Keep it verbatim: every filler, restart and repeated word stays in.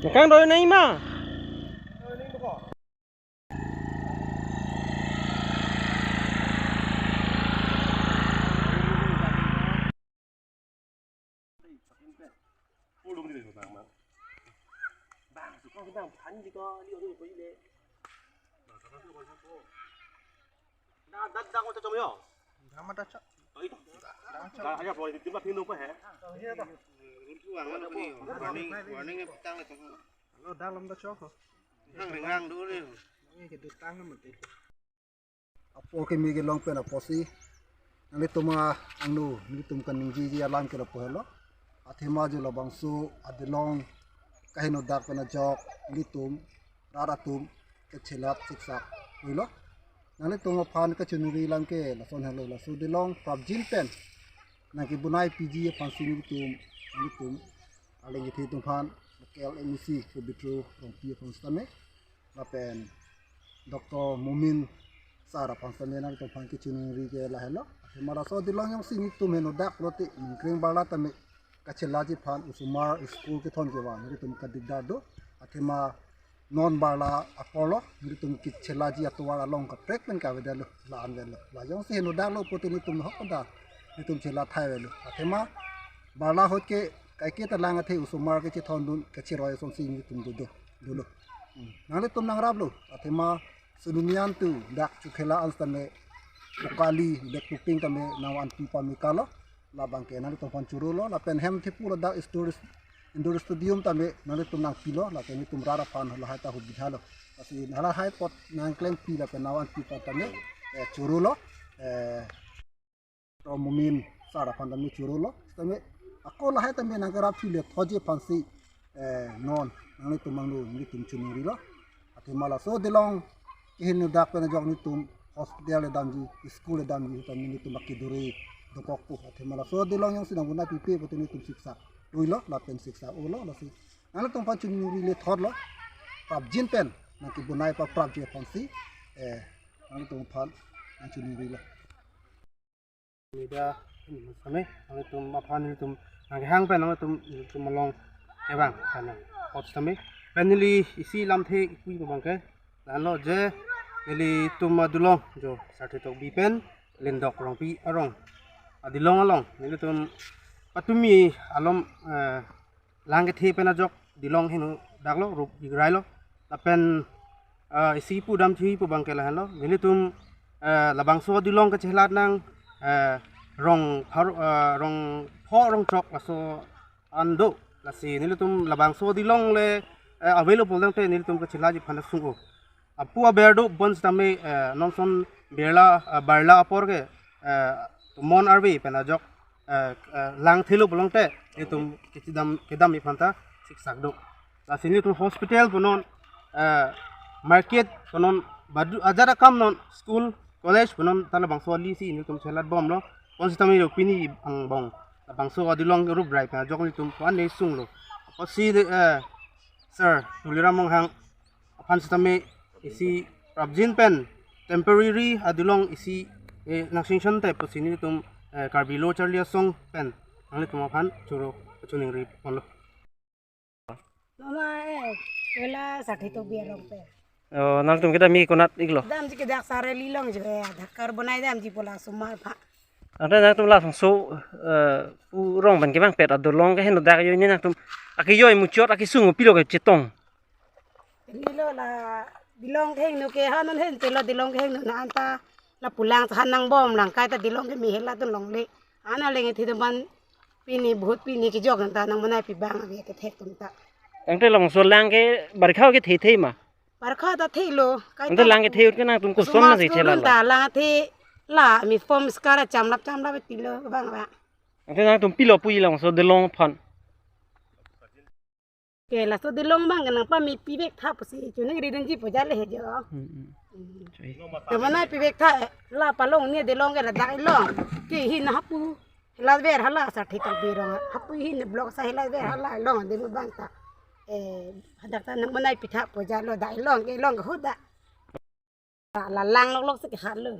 Nangkangdoi nang ma? Bang, suka bang, pan di ko, di ko, di ko, di ko. Dak, dak, dak, ko chom yo. Dak ma dak chom. Oh, itu. Dak chom. Dak aja, boy, di tempat ini apa, he? Oh, iya, dah. Warning, warning yang petang itu. Lo dak lam dak chom ko. Hang ringang dulu. Ini ke dutang mati. Apor keme kelong pen apotsi nanglitum angno, nelitum kaningjeji alam ke lapu helo. Athema jo labangso adolong kaheno dak pen ajok nelitum rat atum kachelat siksak pulo. Nanglitum aphan kachiningri alam ke lason helo, laso adolong prapjin pen nangkebonai piji aphansi nelitum, nelitum aling kethe atum aphan, local M A C Pobitro Rongpi aphan sitame, lapen Doctor Momin sir aphan sitame nangtum aphan kachiningri ke lahelo. Athema laso adolong jongsi nelitum heno dak pulote ningkreng barla tame kachelakji aphan osomar school kethon kevang nelitum kadikdar do. Athema non barla aporlo nelitum kachelakji atovar along kaprek pen kavedetlo, la-an avelo. La jongsi heno daklo pulote nelitum hok dak nelitum chelat thai avelo. Athema barla ahut ke kaike ta lang athe osomar kachethondun kachiroi asonsi nelitum dodo, dolo. Hmm. Nanglitum nangraplo, athema sununian tu dak Chokhela an sitame Pokali, Dekluping tame nangvan pi pamekalo, labang ke nanglitum aphan chorolo, lapen hem thepo ladak Indoor, Indoor Stadium tame nanglitum nangpilo, lapen nelitum rat aphan lahai ta hubidhalo. Lasi lahai apot nangklengpi lapen nangvan pi apot tame, eh, chorolo, eh, Doctor Momin sir aphan tame chorolo. Tame ako lahai tame nangkerap chule thoji aphansi, eh, non nanglitum angno nelitum chiningrilo. Athema laso adolong keheno dak pen ajok nelitum hospital le damji, school le damji, tame nelitum baki duri dokok pu. Athema laso adolong jongsi nangbonai pipe pulote nelitum siksak doilo, lapen siksak olo, lasi nanglitum aphan chiningri le thotlo. Prapjin pen nangkebonai paprapji aphansi, eh, nanglitum aphan nangchiningrilo. Media ini sitame, nanglitum aphan nelitum nangkehang pen nanglitum, nelitum along kevang sana. Hot sitame, pen neli isi lamthe ipui abang ke, lahenlo je nelitum adolong jo Sarthe Tokbi pen Lindok Rongpi arong adolong along nelitum patumi alom, eh, lang kethe pen ajok adolong heno daklo, rup bigrailo. Lapen, eh, isi pudam thi pu abang ke lahenlo. Nelitum, eh, labangso adolong kachelat nang, eh, rong phar-, eh, rong pho rong chok laso an do. Lasi nelitum labangso adolong le, eh, available tangte nelitum kachelakji aphan sung-o. Apu aber do bonsitame, eh, nonson berla, eh, barla apor ke, eh, tomon arve pen ajok, eh, eh, lang thelo pulote nelitum kedam, kedamji aphan ta siksak do. Lasi nelitum hospital punon, eh, market punon, badu ajat akam non, school, college punon ta labangso alisi nelitum chelat bomlo. Bonsitame lo pini angbong labangso adolong rup rai pen ajok nelitum pu-an le sunglo. Apotsi, eh, Sir Tuliram Ronghang aphan sitame isi prapjin pen temporary adolong isi, eh, nang sanction te pusi nelitum, eh, Karbi Lo Charli Asong pen nanglitum aphan choro chiningri ponlo. Mama, eh, Chokhela Sarthe Tokbi arong pen. Oh, nangtum kedamji konat iklo? Damji ke dak Sar Eli along jo, eh, dak karbonai damji pu la osomar aphan. Ante nangtum labangso, eh, pu rong pen kevangpet adolong keheno dak ajoine nangtum akejoi muchot akesung pilo kechetong? Pini lo la adolong kehingno ke hanon hen te lo adolong kehingno na anta lapu lang han nangbom lang kaita adolong keme hela atum longle. Ana leng ithi atum aphan pini bahut pini kejok anta nangbonai pi abang ave kethek atum ta. Ante labangso lang ke barkha ke thethei ma? Barkha ta thelo. Kaita ante lang kethe ahut ke nangtum koson osomar ma si school thela dun la? Ta lang athe la mi form skara chamlap chamlap pilo abang abang. Ante nangtum pilo puji labangso adolong aphan? Ke laso Dilong abang ke nangpame pivek tha pusi choningri dunji pu jale he jo. Hmm, hmm. Hmm. Te manai pivek tha, la palong ni Dilong ke ladak ilong. Ke hin hapu helat ver hala sa thek tak birong. Hapu hin block sa helat ver hala long de abang ta. Eh, hadak ta nang manai pitha pu jalo dak ilong ke long ke huda. La lang lok lok se ke halo.